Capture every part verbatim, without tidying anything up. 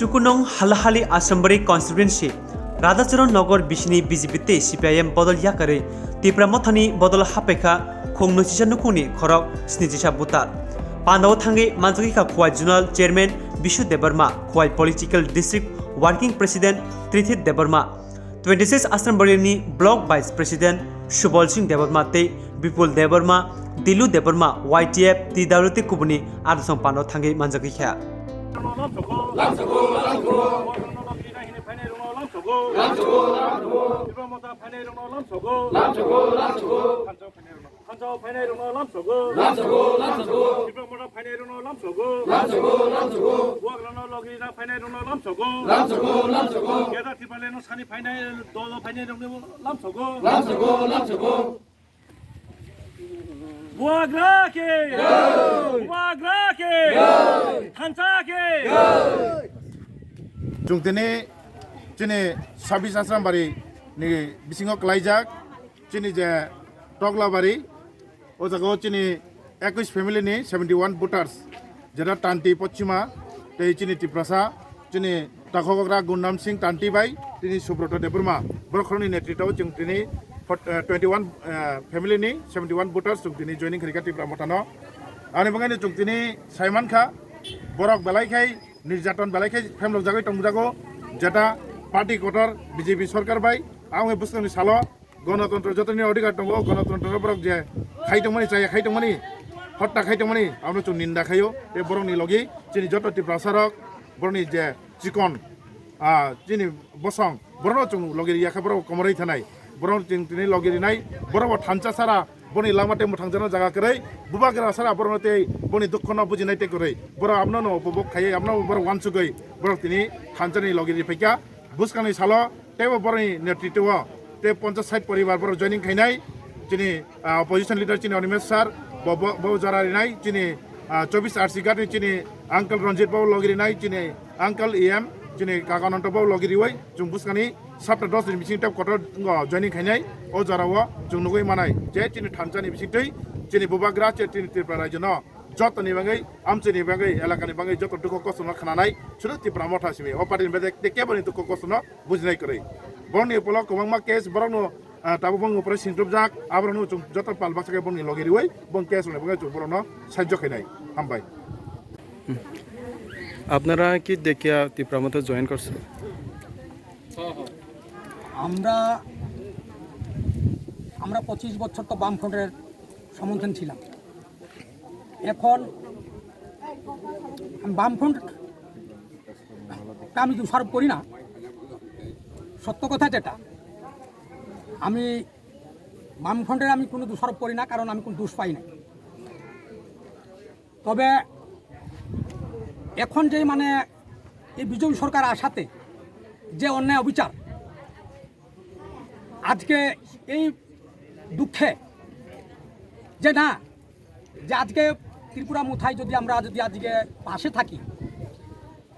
Chukunong Halahali Assembly Constituency, Radhacharan Nagar bisini B J P tei C P I M bodol yakarwi Tipra Mothani bodol haphaikha khung nwichisa nukhungni khorok snichisa butar. Pandao thangwi manjagwikha Khowai Zonal Chairman Bishu Debbarma, Khowai Political District Working President Trithit Debbarma, twenty six Asrambari ni Block Vice President Subal Singh Debbarma tei Bipul Debbarma, Dilu Debbarma, Y T F, T W T kubuni adosong pano thangwi manjagwi kha. Thansa phainai rokno lamsogo. Lamsogo, lamsogo. Tipra Motha phainai rokno lamsogo. Lamsogo, lamsogo. Bubagrano logirina phainai rokno lamsogo. Lamsogo, lamsogo. Keda Tripaleno sani phainai dolo phainai rokno lamsogo. Lamsogo, lamsogo. Bubagra ke. Jai. Bubagra ke. Jai. Thansa ke. Jai. Chwng tini chini sabis Asrambari ni bisingo kwlaijak. Chini je Toglabari, o jaga o chini ekwis family ni seventy one voters, jeta Tanti Pochima, tei chini Tiprasa, chini Takhokogra Gundam Singh Tanti bai, tini Subroto Debbarma, borok khoroknwi netritwo o chwng tini fort-, eh, twenty one, eh, family ni seventy one voters chwng tini joining khaikha Tipra Mothano. Ani bagwi no chwng tini saimankha, borok belai khai nirjaton belai khai phemlok jagwi tongjago, jeta party kotor B J P sorkar bai, ang bwskangni salo, Gonotontro jotoni odhikar tongo, gonotontro borok je khai tongmani, chaya khai tongmani, hotta khai tongmani, abono chwng ninda khaio. Tei borokni logi chini joto Tiprasa rok, borokni je chikon, ah, chini bosong, borokno chwng logi riya khe borok komoroi thanai. Borok chwng tini logi rinai, borok bo thansa sara, boni lama tei mwthangjakno jaga kwrwi, bubagra sara borokno tei boni dukhono bujinai tei kwrwi. Borok abono no upobhog khaiwi, abono borok uansugwi, borok tini thansani logi ri phaikha. Bwskangni salo teibo borokni netritwo tei ponchas sait poribar borok joining khainai. Chini, ah, opposition leader chini Animesh sir bo, bo, bo jora rinai. Chini, ah, chobis R C ghat ni chini uncle Ranjit bo logi rinai. Chini uncle E M chini kaka Ananto bo logi riwi chwng bwskangni sapta dos ni bising tei kotor wngkha joining khainai. O jora o chwng nugwi manai je chini thansani bisingtwi chini bubagra che chini Tripura rajyo no jotoni bagwi, amchaini bagwi, elakani bagwi joto dukho kosto no khnanai, sudu Tipra Motha simi. O party ni bagwi tei kebo ni dukho kosto no bujinai kwrwi. Borokni ulo kwbangma case borokno, ah, tabuk bongni upore singtupjak, aborokno chwng joto pal baksa khe bongni logi riwi, bong case rokni bagwi chwng borokno sahajyo khainai. Hambai. আপনারা কি দেখিয়া তিপ্রা মথা জয়েন করছেন? আমরা, আমরা পঁচিশ বছর তো বামফ্রন্টের সমর্থন ছিলাম। এখন আমি বামফ্রন্ট আমি দোষারোপ করি না, সত্য কথা যেটা, আমি বামফ্রন্টের আমি কোনো দোষারোপ করি না, কারণ আমি কোনো দোষ পাই নাই। তবে এখন যে মানে এই বিজেপি সরকার আসাতে যে অন্যায় অবিচার, আজকে এই দুঃখে যে না, যে আজকে ত্রিপুরা মুথায় যদি আমরা যদি আজকে পাশে থাকি,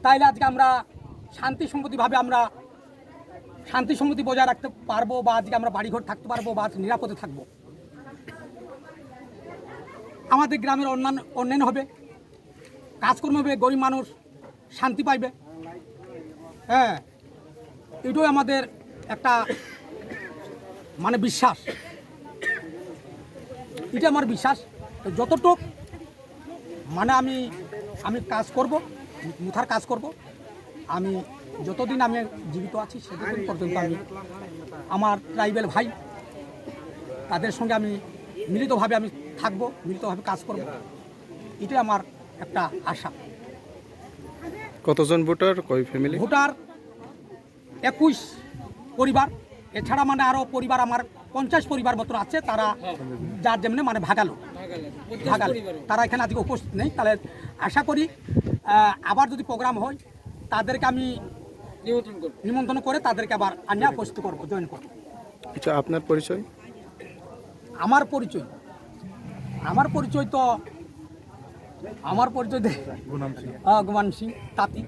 তাইলে আজকে আমরা শান্তি সম্মতিভাবে আমরা শান্তি সম্মতি বজায় রাখতে পারবো, বা আজকে আমরা বাড়িঘর থাকতে পারবো, বা আজকে নিরাপদে থাকবো। আমাদের গ্রামের অন্যান্য উন্নয়ন হবে, কাজকর্ম হবে, গরিব মানুষ শান্তি পাইবে। হ্যাঁ, এটাই আমাদের একটা মানে বিশ্বাস, এটা আমার বিশ্বাস। তো যতটুক মানে আমি, আমি কাজ করব, মুথার কাজ করব। আমি যতদিন আমি জীবিত আছি, সেতদিন পর্যন্ত আমি আমার ট্রাইবাল ভাই, তাদের সঙ্গে আমি মিলিতভাবে আমি থাকব, মিলিতভাবে কাজ করব। এটাই আমার একটা আশা। কতজন ভোটার, কয় ফ্যামিলি? ভোটার একুশ পরিবার, এছাড়া মানে আরও পরিবার, আমার পঞ্চাশ পরিবার মতো আছে, তারা যার যেমনি মানে ভাগালো, ভাগালো। তারা এখানে আজকে উপস্থিত নেই। তাহলে আশা করি, আহ, আবার যদি প্রোগ্রাম হয়, তাদেরকে আমি নিমন্ত্রণ করব। নিমন্ত্রণ করে তাদেরকে আবার আনিয়া উপস্থিত করব, জয়েন করব। আচ্ছা, আপনার পরিচয়? আমার পরিচয়, আমার পরিচয় তো, আমার পরিচয় দে-, গুণাম সিং। আহ, গুমান সিং তাঁতি।